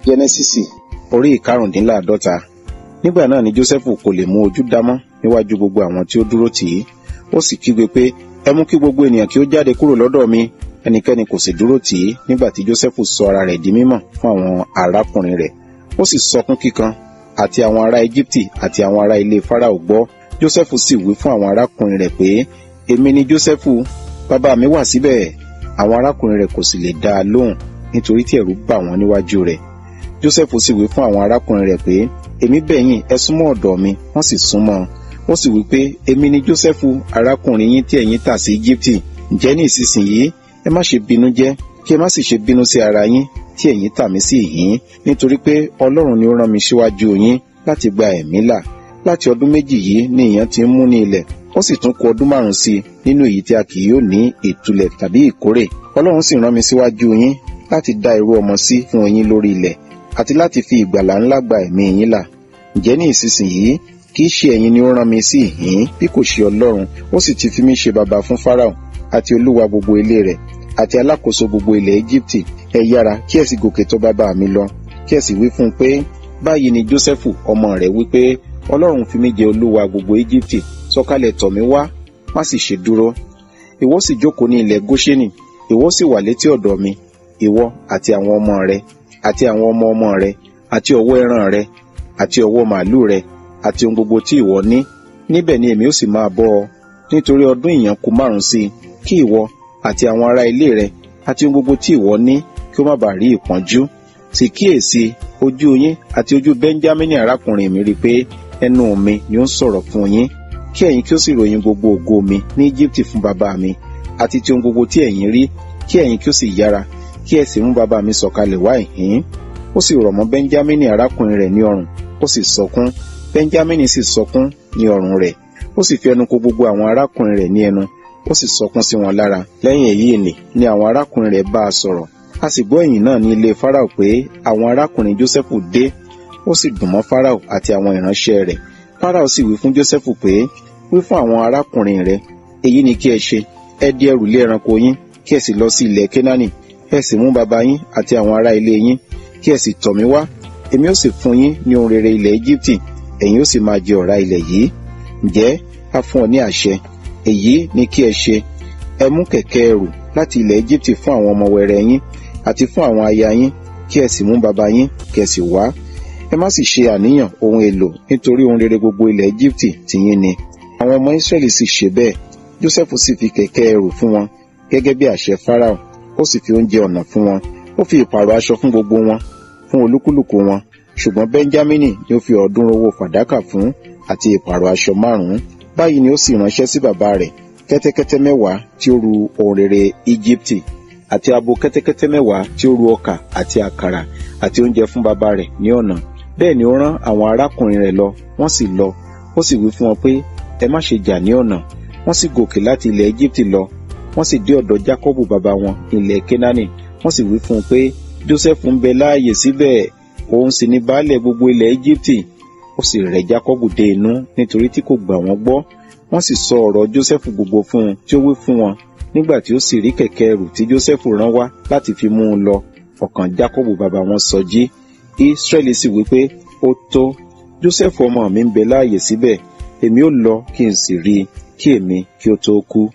Jẹ́nẹ́sísì orí ìkarùndínláàdọ́ta. Nígbà náà ni Jósẹ́fù kò lè mú ojú dámọ́ níwájú gbogbo àwọn tí ó dúró tì í. Ó sì kígbe pé, ẹ mú kí gbogbo ènìyàn kí ó jáde kúrò lọ́dọ̀ mi. Ẹnikẹ́ni kò sì dúró tì í nígbà tí Jósẹ́fù sọ ara rẹ̀ di mímọ̀ fún àwọn arákùnrin rẹ̀. Ó sì sọkún kíkan, àti àwọn ará Égíptì àti àwọn ará ilé Fáráò gbọ́. Jósẹ́fù sì wí fún àwọn arákùnrin rẹ̀ pé, èmi ni Jósẹ́fù, bàbá mi wà síbẹ̀. Àwọn arákùnrin rẹ̀ kò sì lè dá a lóhùn nítorí tí ẹ̀rù bà wọ́n níwájú rẹ̀. Jósẹ́fù sì wí fún àwọn arákùnrin rẹ̀ pé, èmi bẹ̀ yín, ẹ súnmọ́ ọ̀dọ̀ mi. Wọ́n sì súnmọ́ ọn. Ó sì wí pé, èmi ni Jósẹ́fù, arákùnrin yín tí ẹ̀yin tà sí Íjíbítì. Ǹjẹ́ ní ìsinsìnyí, ẹ má ṣe bínú jẹ́, kí ẹ má sì ṣe bínú sí ara yín tí ẹ̀yin tà mí sí ìhín, nítorí pé Ọlọ́run ni ó rán mi síwájú yín láti gba ẹ̀mí là. Láti ọdún méjì yìí ni ìyàn ti ń mú ní ilẹ̀, ó sì tún kù ọdún márùn-ún sí i nínú èyí tí a kì yóò ní ìtúlẹ̀ tàbí ìkórè. Ọlọ́run sì rán mi síwájú yín láti dá irú ọmọ sí fún yín lórí ilẹ̀, àti láti fi ìgbàlà ńlá gba ẹ̀mí yín là. Ǹjẹ́ ní ìsinsìnyí, kì í ṣe ẹ̀yin ni ó rán mi sí ìhín, bí kò ṣe Ọlọ́run, ó sì ti fi mí ṣe baba fún Fáráò àti olúwa gbogbo ilé rẹ̀, àti alákòóso gbogbo ilẹ̀ Íjíbítì. Ẹ yára kí ẹ sì gòkè tọ̀ bàbá mi lọ, kí ẹ sì wí fún un pé, báyìí ni Jósẹ́fù ọmọ rẹ̀ wí pé, Ọlọ́run fi mí jẹ olúwa gbogbo Íjíbítì, sọ̀kalẹ̀ tọ̀ mí wá, má sì ṣe dúró. Ìwọ sì jókòó ní ilẹ̀ Góṣẹ́nì, ìwọ sì wà létí ọ̀dọ̀ mi, ìwọ àti àwọn ọmọ rẹ, àti àwọn ọmọ ọmọ rẹ, àti ọ̀wọ́ ẹran rẹ, àti ọ̀wọ́ màlúù rẹ, àti ohun gbogbo tí ìwọ ní. Níbẹ̀ ni èmi ó sì máa bọ́ ọ, nítorí ọdún ìyàn kù márùn-ún sí i, kí ìwọ àti àwọn ará ilé rẹ, àti ohun gbogbo tí ìwọ ní, kí ó má bàa rí ìpọ́njú. Sì kíyèsí, ojú yín àti ojú Bẹ́ńjámínì arákùnrin mi rí pé ẹnu mi ni ó ń sọ̀rọ̀ fún yín, kí ẹ̀yin kí ó sì ròyìn gbogbo ògo mi ní Íjíbítì fún bàbá mi, àti ti ohun gbogbo tí ẹ̀yin rí, kí ẹ̀yin kí ó sì yára, kí ẹ sì mú bàbá mi sọ̀kalẹ̀ wá ìhín. Ó sì rọ̀ mọ́ Bẹ́ńjámínì arákùnrin rẹ̀ ní ọrùn, ó sì sọkún. Bẹ́ńjámínì sì sọkún ní ọrùn rẹ̀. Ó sì fi ẹnu kò gbogbo àwọn arákùnrin rẹ̀ ní ẹnu, ó sì sọkún sí wọn lára. Lẹ́yìn èyí ni àwọn arákùnrin rẹ̀ bá a sọ̀rọ̀. A sì gbọ́ ìyìn náà ní ilé Fáráò pé àwọn arákùnrin Jósẹ́fù dé. Ó sì dùn mọ́ Fáráò àti àwọn ìránṣẹ́ rẹ̀. Fáráò sì wí fún Jósẹ́fù pé, wí fún àwọn arákùnrin rẹ, èyí ni kí ẹ ṣe, ẹ di ẹrù lé ẹranko yín, kí ẹ sì lọ sí ilẹ̀ Kénáánì, ẹ sì mú baba yín àti àwọn ará ilé yín, kí ẹ sì tọ̀ mí wá. Èmi ó sì fún yín ní ohun rere ilẹ̀ Íjíbítì, ẹ̀yin ó sì máa jẹ ọ̀rá ilẹ̀ yìí. Ǹjẹ́ a fún ọ ní àṣẹ, èyí ni kí ẹ ṣe, ẹ mú kẹ̀kẹ́ ẹrù láti ilẹ̀ Íjíbítì fún àwọn ọmọ wẹrẹ yín àti fún àwọn aya yín, kí ẹ sì mú baba yín, kí ẹ sì wá. Ẹ má sì ṣe àníyàn ohun èlò, nítorí ohun rere gbogbo ilẹ̀ Íjíbítì tiyín ni. Àwọn ọmọ Ísírẹ́lì sì ṣe bẹ́ẹ̀. Jósẹ́fù sì fi kẹ̀kẹ́ ẹrù fún wọn gẹ́gẹ́ bí àṣẹ Fáráò, ó sì fi oúnjẹ ọ̀nà fún wọn. Ó fi ìpààrọ̀ aṣọ fún gbogbo wọn, fún olúkúlùkù wọn. Ṣùgbọ́n Bẹ́ńjámínì ni ó fi ọ̀ọ́dúnrún owó fàdákà fún àti ìpààrọ̀ aṣọ márùn-ún. Báyìí ni ó sì ránṣẹ́ sí bàbá rẹ̀ kẹ́tẹ́kẹ́tẹ́ 10 tí ó ru ohun rere Íjíbítì, àti abo kẹ́tẹ́kẹ́tẹ́ 10 tí ó ru ọkà àti àkàrà àti oúnjẹ fún bàbá rẹ̀ ní ọ̀nà. Bẹ́ẹ̀ ni ó rán àwọn arákùnrin rẹ̀ lọ, wọ́n sì lọ. Ó sì wí fún wọn pé, ẹ má ṣe jà ní ọ̀nà. Wọ́n sì gòkè láti ilẹ̀ Íjíbítì lọ, wọ́n sì dé ọ̀dọ̀ Jákọ́bù bàbá wọn ní ilẹ̀ Kénáánì. Wọ́n sì wí fún un pé, Jósẹ́fù ń bẹ láàyè síbẹ̀, òun sì ni baálẹ̀ gbogbo ilẹ̀ Íjíbítì. Ó sì rẹ̀ Jákọ́bù dé inú nítorí tí kò gbà wọ́n gbọ́. Wọ́n sì sọ ọ̀rọ̀ Jósẹ́fù gbogbo fún un tí ó wí fún wọn. Nígbà tí ó sì rí kẹ̀kẹ́ ẹrù tí Jósẹ́fù rán wá láti fi mú un lọ, ọkàn Jákọ́bù bàbá wọn sọjí. Ísírẹ́lì sì wí pé, ó tó, Jósẹ́fù ọmọ mi ń bẹ láàyè síbẹ̀, èmi ó lọ kí n sì rí i, kí èmi kí ó tó kú.